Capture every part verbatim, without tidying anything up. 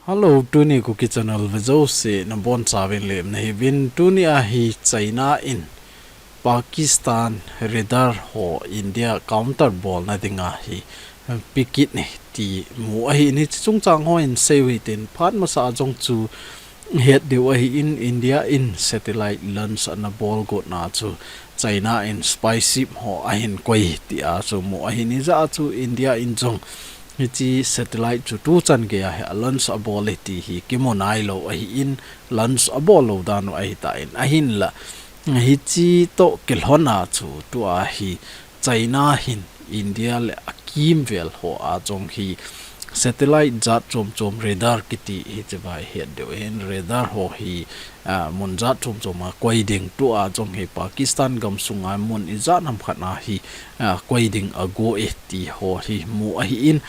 Hello, tuni Kuki Channel vejouse nabonchauvin lemna hiuvin. Tuni ahi China in Pakistan radar ho India counter bolna dinga hi pikit ni ti mu ahi ni. Chuche chungchang ho in seiu hitin, phat masa a jong chu het diu ahin, India in satellite launch ana bol gotna chu China in spy ship ho ahin koi tia chu mu ahi ni. Hijeh a chu India in jong hiche satellite chu tuchan geiya hi a launch abol e ti hi kimu nailou ahin, launch abol lou dan u ahitan, ahinla hiche toh kilhona chu tua hi China hin India le akimvel ho a jong hi satellite jat chom chom, radar kiti, hichea hi het diu hin, radar ho hi, ah, mun jat chom chom a koi ding, tua jong hi Pakistan gamsunga mun ijat ham khat a hi, ah, koi ding ago e ti ho hi mu ahin,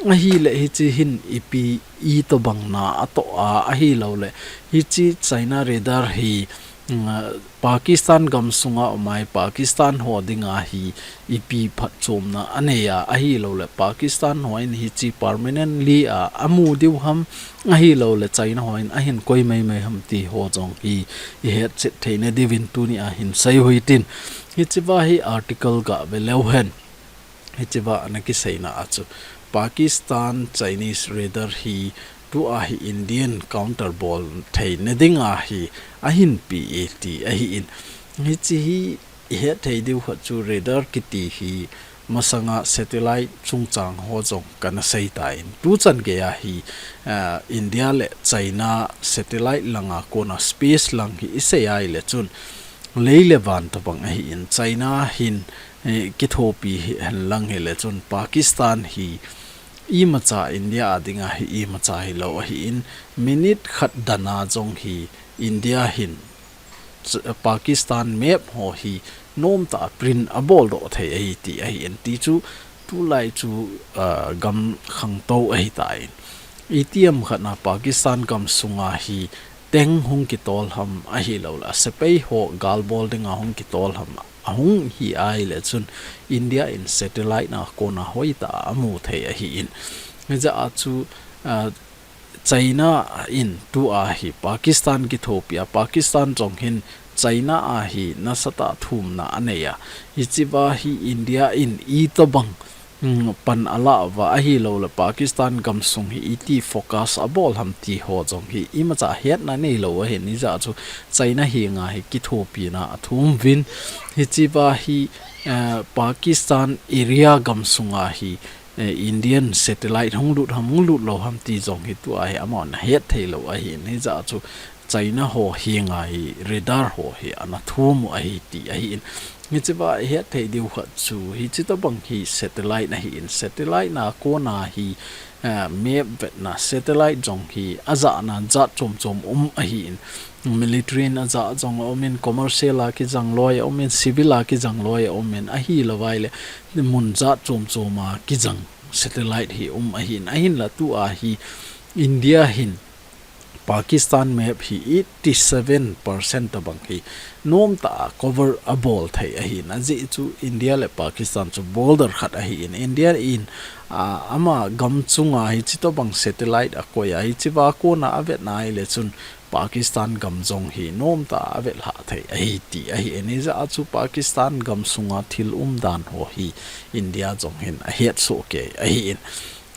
ahile hiche hin ipi, itobang na atoh a, ahilouleh hiche China radar hi, mm, Pakistan gamsunga um a hi Pakistan ho dinga hi ipi phatchomna anei a, ahilouleh Pakistan ho in hiche permanently a amu diu ham, ahilouleh China ho in ahin koi maimai ham ti ho jong hi ihet chet theina diuvin tuni ahin seiu hitin. Hichea hi article gave leu hen, hichea ana kiseina a chu Pakistan Chinese radar hi tua hi Indian counter bol theina dinga hi ahin pe e ti ahin. Hiche hi ihet thei diu khat chu radar kiti hi masanga satellite chungchang ho jong kana seitan, tuchan geiya hi, ah, India le China satellite langa kona space lang hi isei a ile chun lei le van tobang ahin, China hin, eh, kithopi hi henlang hile chun Pakistan hi imacha India a dinga hi imacha hilou ahin, minute khat dana jong hi India hin Ch-, Pakistan map ho hi nomtah a print abol doh thei ahi ti ahin, ti chu tulai chu, ah, gam khangtou ahitan. Itiham khat a Pakistan gamsunga hi tank hung kitol ham, ahilouleh sepai ho gal bol dinga hung kitol ham, ahung hi a ile chun India in satellite na kona hoitah a amu thei ahin. Hijeh a chu, ah, China in tua hi Pakistan kithopi a, Pakistan jong hin China a hi nasatah a thumna anei a, hichea hi India in itobang, mm, pan alah uva, ahilouleh Pakistan gamsung hi iti focus abol ham ti ho jong hi imacha hetna neilou ahin, hijeh a chu China henga hi kithopina athum uvin, hichea hi, eh, Pakistan area gamsunga hi, eh, Indian satellite hung lut ham, hung lut lou ham ti jong hi tua hi amahon ahet theilou ahin, hijeh a chu China ho henga hi radar ho hi ana thum u ahi ti ahin. Hichea ihet thei diu khat chu hiche tobang hi satellite ahin, satellite na kona hi, eh, map vetna satellite jong hi ajahna jat chom chom um ahin. Military in ajah jong aumin, commercial a kijang loi aumin, civil a kijang loi aumin, ahilou vaile mun jat chom chom a kijang satellite hi um ahin, ahinla tua hi India hin Pakistan map hi eighty seven percent tobang hi nomtah a cover abol thei ahin, ajeh chu India le Pakistan chu border khat ahin, India in, ah, ama gam chunga hiche tobang satellite akoi a, hichea kona avet na ile chun Pakistan gam jong hi nomtah a avet lhah thei ahi ti ahin, hijeh a chu Pakistan gamsunga thil umdan ho hi India jong hin ahet soh kei ahin.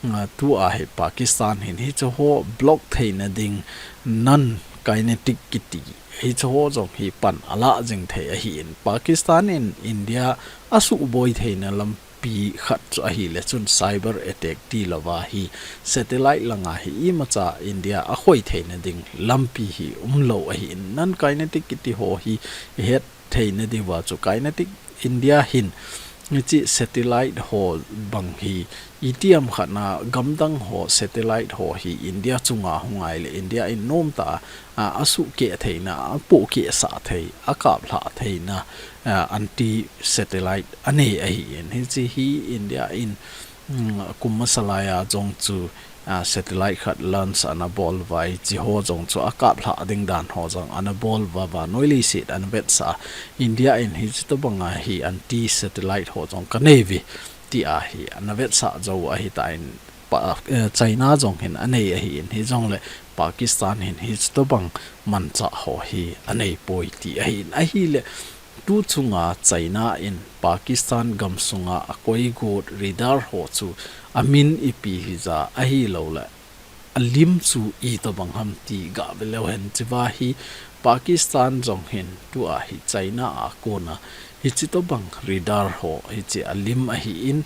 Ah, tua hi Pakistan hin hiche ho block theina ding non-kinetic kiti, hiche ho jong hi pan alah jing thei ahin. Pakistan in India asuhboi theina lampi khat chu ahile chun cyber attack tilouva hi satellite langa hi imacha India akhoi theina ding lampi hi umlou ahin. Non-kinetic kiti ho hi ihet theina diuva chu kinetic, India hin hiche satellite ho bang hi itiham khat a gamdang ho satellite ho hi India chunga hung a ile India in nomtah a, a, asuhkeh theina, apohkeh sah thei, akaplhah theina, a, anti satellite anei ahin. Hiche hi India in, mm, kum masa laiya jong chu, a, satellite khat launch ana bol uva, hiche ho jong chu akaplhah ding dan ho jong ana bol uva, vannoi leiset ana vetsah a. India in hiche tobanga hi anti satellite ho jong kanei uve tia hi ana vetsah jou ahitan, Pa, eh, China jong hin anei ahin, hijongle Pakistan hin hitobang manchah ho hi anei poi ti ahin. Ahile tu chunga China in Pakistan gamsunga akoi got radar ho chu amin ipi hija ahilouleh alim chu itobang ham ti gave leu hen, hiche va hi Pakistan jong hin tua hi China a kona hitobang radar ho hiche alim ahin,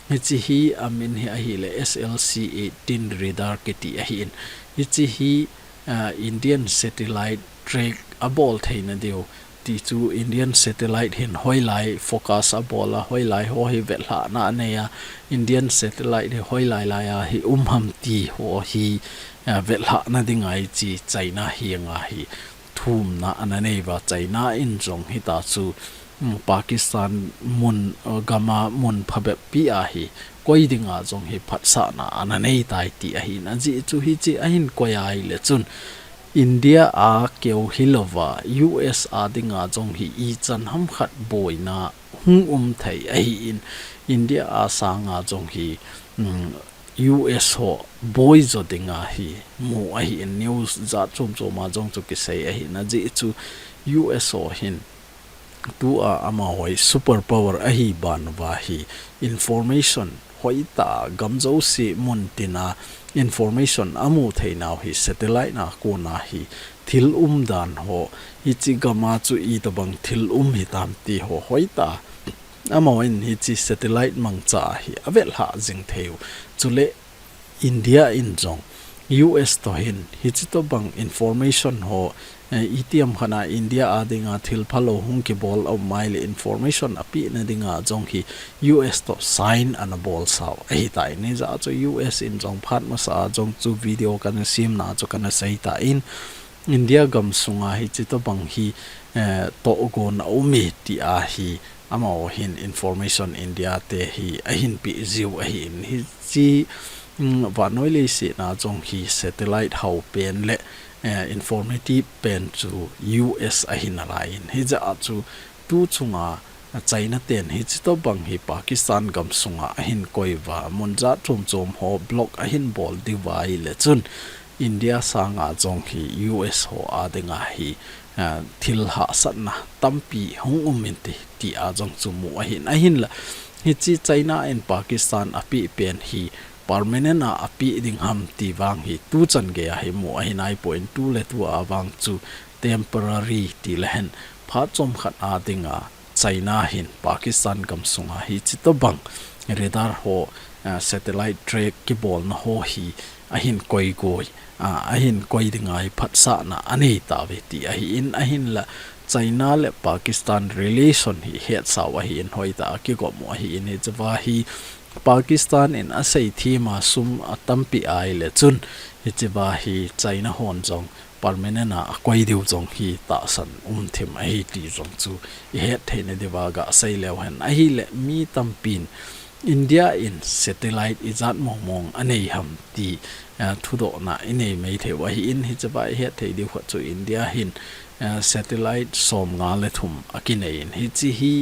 hiche hi amin hi ahile S L C eighteen radar kiti ahin, hiche hi, ah, Indian satellite track abol theina diu ti chu Indian satellite hin hoilai focus abol a, hoilai ho hi vetlhahna anei a, Indian satellite hi hoilai lai a hi um ham ti ho hi, ah, vetlhahna dinga hiche China henga hi thumna ana nei uva, China in jong hitia chu, mm, Pakistan mun, uh, gama mun phabep pi a hi koi dinga jong hi phatsahna ana nei tai ti ahin, ajeh chu hiche ahin koi ahile chun India a keu hilouva U S a dinga jong hi ichan ham khat boina hung um thei ahin, India a sanga jong hi, mm, U S ho boi jo dinga hi mu ahin, news jat chom chom a jong chu kisei ahin, ajeh chu U S ho hin tua amaho hi super power ahi ban uva hi information hoitah a gam jouse mun tina information amu theinau hi satellite na kona hi thil umdan ho, hiche gama chu itobang thil um hitam ti ho hoitah a amaho in hiche satellite mangcha hi avetlhah jing theiu. Chule India in jong U S to hin hitobang information ho, eh, itiham khat a India a dinga thil phalou hung kibol a um ahile information apehna dinga jong hi U S to sign ana bolsau ahitai. Hijeh a chu U S in jong phat masa a jong chu video kana semna chu kana seitan, India gamsunga hitobang hi, eh, tohgon aume tia hi amaho hin information India te hi ahin peh jiu ahin, hiche, mm, vannoi leiset a jong hi satellite hao pen le, eh, informative pen chu U S ahi nalaiyin, hijeh a chu tu chunga China ten hitobang hi Pakistan gamsunga ahin koi uva, mun jat chom chom ho block ahin bol diu ahile chun India sanga jong hi U S ho a dinga hi, ah, thil hahsatna tampi hung um inte tia jong chu mu ahin, ahinla hiche China in Pakistan apeh pen hi permanent a apeh ding ham ti vang hi tuchan geiya hi mu ahin, ahipoi tuletua vang chu temporary ti lehen phat chomkhat a dinga China hin Pakistan gamsunga hitobang radar ho, ah, satellite track kibolna ho hi ahin koi goi, ah, ahin koi dinga hi phatsahna anei tauve ti ahin, ahinla China le Pakistan relation hi hetsau ahin, hoitah a kigom u ahin, hiche va hi Pakistan in asei thima sum atampi ahile chun hiche va hi China hon jong permanent a akoi diu jong hi tahsan um thim ahi ti jong chu ihet theina diuva gasei leu hen. Ahile mi tampin India in satellite ijat mong mong anei ham ti, eh, thudohna inei mai theiu ahin, hiche va ihet thei diu khat chu India hin, eh, satellite somnga le thum akinei in, hiche hi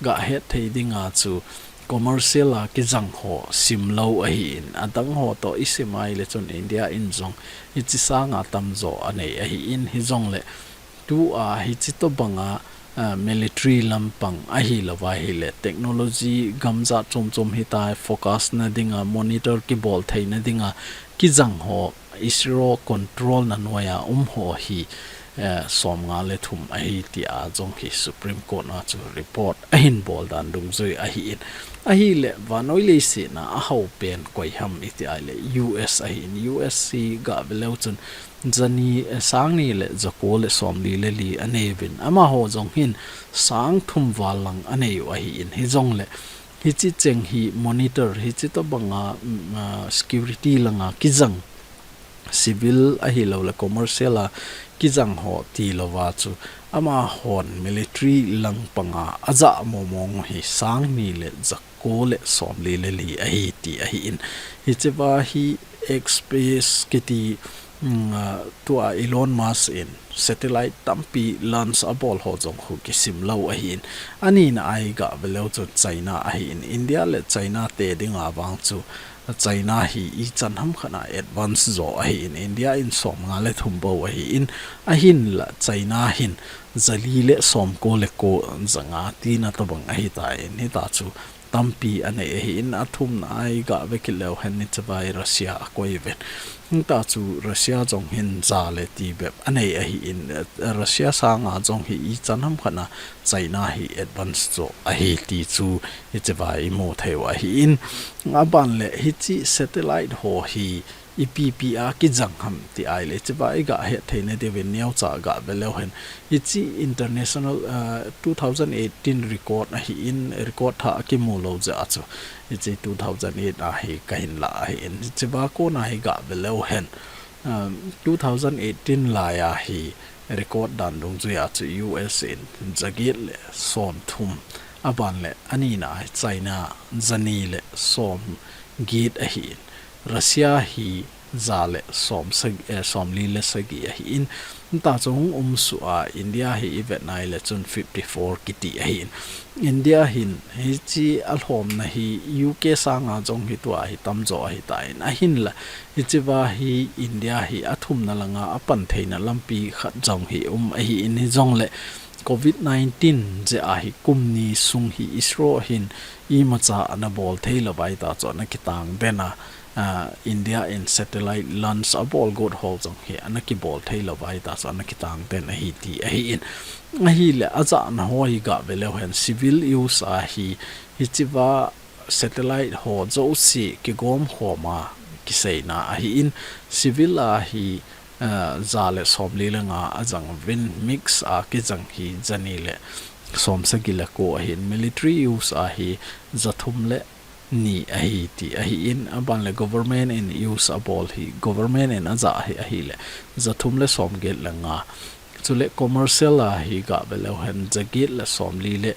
gahet thei dinga chu commercial a kijang ho simlou ahin, adang ho toh isim ahile chun India in jong hiche sanga tamjo anei ahin, hijongle tua hitobanga, ah, military lampang ahilouva ahile technology gam jat chom chom hitia focus na dinga monitor kibol theina dinga kijang ho ISRO control na noiya um ho hi, eh, somnga le thum ahi tia jong hi Supreme Court a chu report ahin bol dan dungjui ahin. Ahile vannoi leiset a ahao pen koi ham iti ahile U S ahin, U S hi gave leu chun jani, eh, sangni le jako le somli le li anei uvin, amaho jong hin sang thum val lang anei u ahin, hijongle hiche cheng hi monitor, hitobanga, mm, ah, security langa kijang, civil ahilouleh commercial a kijang ho tilouva chu amahon military lang panga ajah mong mong u hi sangni le jako le somli le li ahi ti ahin. Hiche va hi X Space kiti, mm, ah, tua Elon Musk in satellite tampi launch abol ho jong khu kisimlou ahin. Anina a hi gave leu chun China ahin. India le China te dinga vang chu China hi ichan hamkhat a advance jo ahin, India in somnga le thum bou ahin, ahinla China hin jali le somko le ko, janga tina tobang ahitan, hita chu tampi anei ahin, athumna a iga ve kit leu hen hiche vai Russia akoi ven. Hita chu Russia jong hin ja le ti bep anei ahin, Russia sanga jong hi ichan hamkhat a China hi advance jo ahi ti chu hiche vai imu thei u ahin. Aban le hiche satellite ho hi ipi ipi a kijang ham ti ahile, hiche vai iga het theina diuvin neocha ga ve leu hen. Hiche international, uh, two thousand eighteen record ahin, record thah akimu lou jeh a chu hiche two thousand eight a hi kahin la ahin. Hiche va kona hi ga ve leu hen. Um, two thousand eighteen lai a hi record dan dungjui a chu U S in jaget le somthum, aban le anina hi China jani le somget ahin, Russia hi ja le som sag-, eh, somli le sagi ahin, hita chu hung um suh a India hi ivet nai le chun fifty four kiti ahin. India hin hiche alhomna hi U K sanga jong hi tua hi tamjo ahitan, ahinla hiche va hi India hi athumna langa apan theina lampi khat jong hi um ahin, hijongle covid nineteen jeh a hi kum ni sung hi ISRO hin imacha ana bol thei lou vai ta chu ana kitang den a, ah, India in satellite launch abol got ho jong hi ana kibol thei lou vai ta chu ana kitang den ahi ti ahin. Ahile ajahna ho hi ga ve leu hen civil use a hi, hiche va satellite ho jouse kigom khom a kiseina ahin, civil a hi, ah, ja le somli le nga ajang uvin, mix a kijang hi jani le som sagi le ko ahin, military use a hi jathum le ni ahi ti ahin, aban le government in use abol hi, government in ajah hi ahile jathum le somget le nga. Chule commercial a hi ga ve leu hen jaget le somli le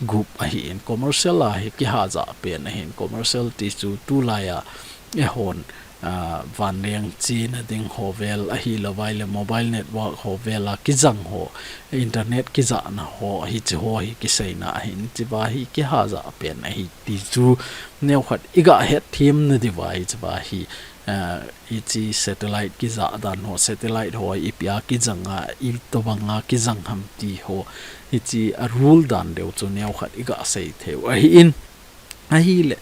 gup ahin, commercial a hi kihajah pen ahin, commercial ti chu tulai a eihon, ah, vanleng chena ding ho vel ahilou vai le mobile network ho vel a kijang ho, internet kijahna ho, hiche ho hi kiseina ahin, hiche va hi kihajah pen ahi ti chu neokhat iga het them na diuva hiche va hi, ah, hiche satellite kijah dan ho, satellite ho ipi a kijang a, itobang a kijang ham ti ho, hiche a rule dan deu chu neokhat iga sei thei u ahin. Ahile,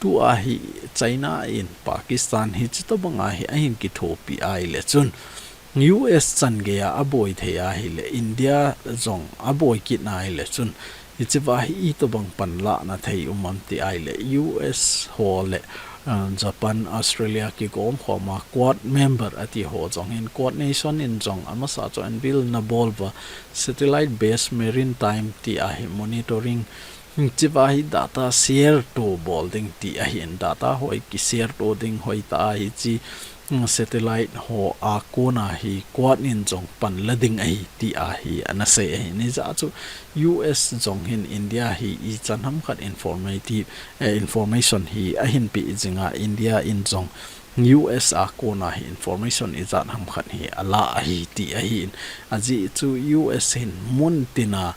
tua hi China in Pakistan hi hitobang a hi ahin kithopi ahile chun, U S chan gei a aboi thei ahile, India jong aboi kit na ahile chun, hiche va hi itobang panlahna thei um am ti ahile, U S ho le, ah, Japan, Australia kigom khom a Quad member ati ho jong hin, Quad nation in jong amasa chu unveil ana bol uva, satellite based maritime ti a hi monitoring, hiche va hi data share to bol ding ti ahin, data ho hi kishare to ding hoitah a hiche, mm, satellite ho a kona hi Quad in jong panla ding ahi ti a hi ana sei ahin, hijeh a chu U S jong hin India hi ichan hamkhat informative, eh, information hi ahin pe jing a, India in jong U S a kona hi information ijat hamkhat hi ala ahi ti ahin, ajeh chu U S hin mun tina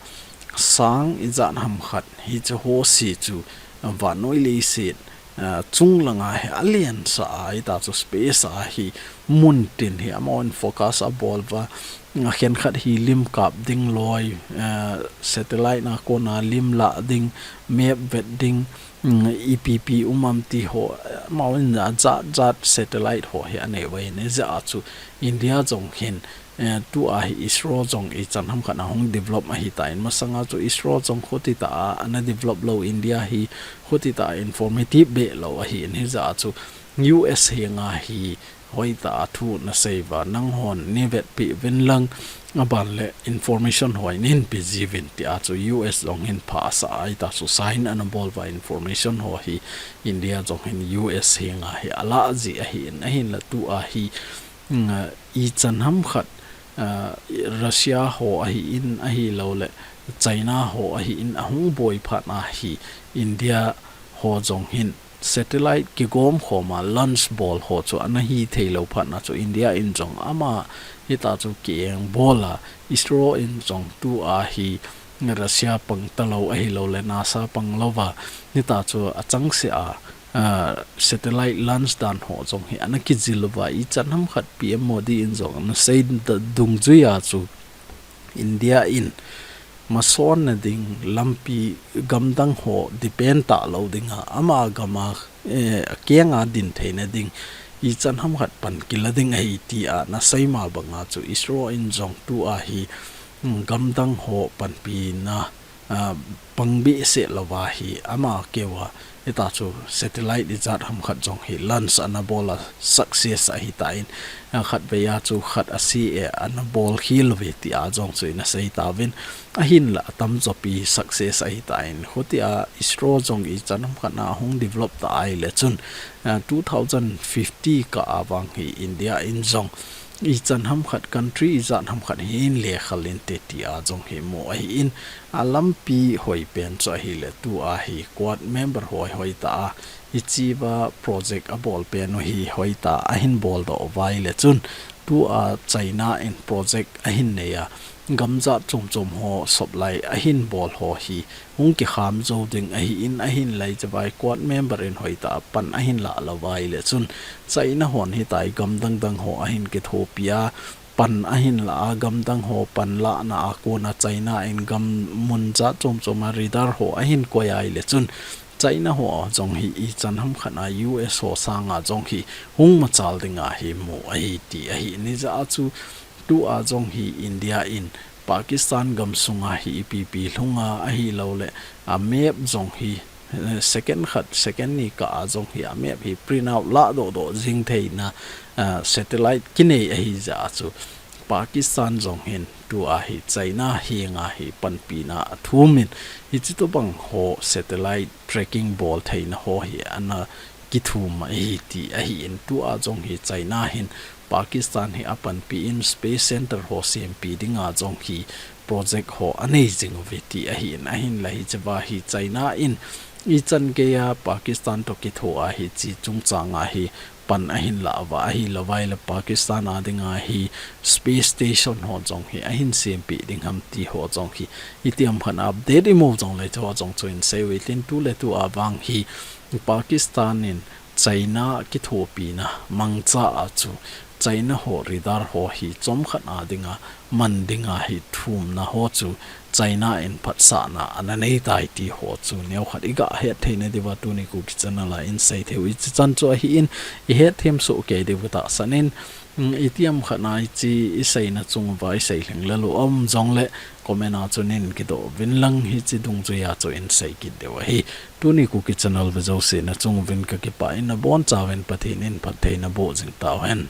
sang ijat hamkhat hiche ho se chu vannoi leiset, ah, chung langa hi alen sa a, hita chu space a hi mun tin hi amahon focus abol uva, ah, khenkhat hi lim kap ding loi, ah, satellite na kona lim lah ding, map vet ding, mm, ipi ipi um am ti ho, amahon ajat jat satellite ho hi anei uva ahin, hijeh a chu India jong hin, eh, tua hi ISRO jong ichan hamkhat a hung develop ahitan, masanga chu ISRO jong khutitah a ana develop lou, India hi khutitah a informative behlou ahin, hijeh a chu U S henga hi hoitah a thu nasei uva, nanghon neivetpi uvin lang, aban le information ho hi neihin pe jiuvin ti a chu U S jong hin phasah a, hita chu sign ana bol uva, information ho hi India jong hin U S henga hi alah jeh ahin, ahinla tua hi, mm, ichan hamkhat, ah, Russia ho ahin, ahilouleh China ho ahin, ahung boi phat na hi India ho jong hin satellite kigom khom a launch bol ho chu ana hithei lou phat na chu India in jong ama hita chu ki-engbol a, ISRO in jong tua hi Russia pang talou ahilouleh NASA pang louva, hita chu achangseh a, ah, satellite launch dan ho jong hi ana kijil uva, ichan hamkhat P M Modi in jong ana sei da-, dungjui a chu India in masonna ding lampi gamdang ho depend talou dinga, ama gama, eh, akenga din theina ding ichan hamkhat pan kila ding ahi tia ana sei ma banga chu ISRO in jong tua hi, mm, gamdang ho panpina, ah, pang behseh louva hi ama keuva, hita chu satellite ijat hamkhat jong hi launch ana bol a success ahitan, ah, khatvei a chu khat ase e ana bol khel uve tia jong chu ina sei tauvin, ahinla atamjo pi success ahitan, khutia ISRO jong ichan hamkhat a hung develop ta ahile chun, ah, two thousand fifty kah a vang hi India in jong ichan hamkhat country ijat hamkhat hi in le khel inte tia jong hi mu ahin, alampi hoipen chu ahile tua hi Quad member ho hoitah a, hichea project abol pen u hi hoitah a ahin boldoh uva ahile chun, tua China in project ahin nei a, gamjat chomchom ho supply ahin bol ho hi hung kikham jou ding ahin, ahinla hichea Quad member in hoitah a pan ahin lah louva ahile chun, China hon hitia gamdang dang ho ahin kithopi a, pan ahin la a, gamdang ho pan lahna a kona China in gam mun jat chomchom a radar ho ahin koi ahile chun, China ho jong hi ichan hamkhat a U S ho sanga jong hi hung machal dinga hi mu ahi ti ahi. Hijeh a chu tua jong hi India in Pakistan gamsunga hi ipi ipi lhunga ahilouleh a map jong hi, eh, second khat, second ni kah a jong hi a map hi print out ladoh doh jing theina, ah, satellite kinei ahijeh a chu Pakistan jong hin tua hi China henga hi panpina athumin, hiche tobang ho satellite tracking bol theina ho hi ana kithum ahi ti ahin, tua jong hi China hin Pakistan hi apanpi in space center ho sempi dinga jong hi project ho anei jing uve ti ahin, ahinla hichea hi China in ichan geiya Pakistan toh kitho a hiche chungchanga hi pan ahin lah uva, ahilouva ahile Pakistan a dinga hi space station ho jong hi ahin sempi ding ham ti ho jong hi itiham khat a update imu jongle chu ho jong chu in sei uve. Tin tuletua vang hi Pakistan in China kithopina mangcha a chu China ho radar ho hi chomkhat a dinga man dinga hi thumna ho chu China in phatsahna ana nei tai ti ho chu neokhat iga hetthei na diuva tuni Kuki channel a in sei thei u hiche chan chu ahin, ihet them soh kei diu katahsan in, mm, itiham khat a hiche iseina chung uva isei lhing lel u aum jongle comment a chun in kidoh uvin lang hiche dungjuia chu in sei kit diu ahi. Tuni Kuki channel ve jouse na chung uvin kakipah in nabonchauvin Pathen in phatthei naboh jing tauhen.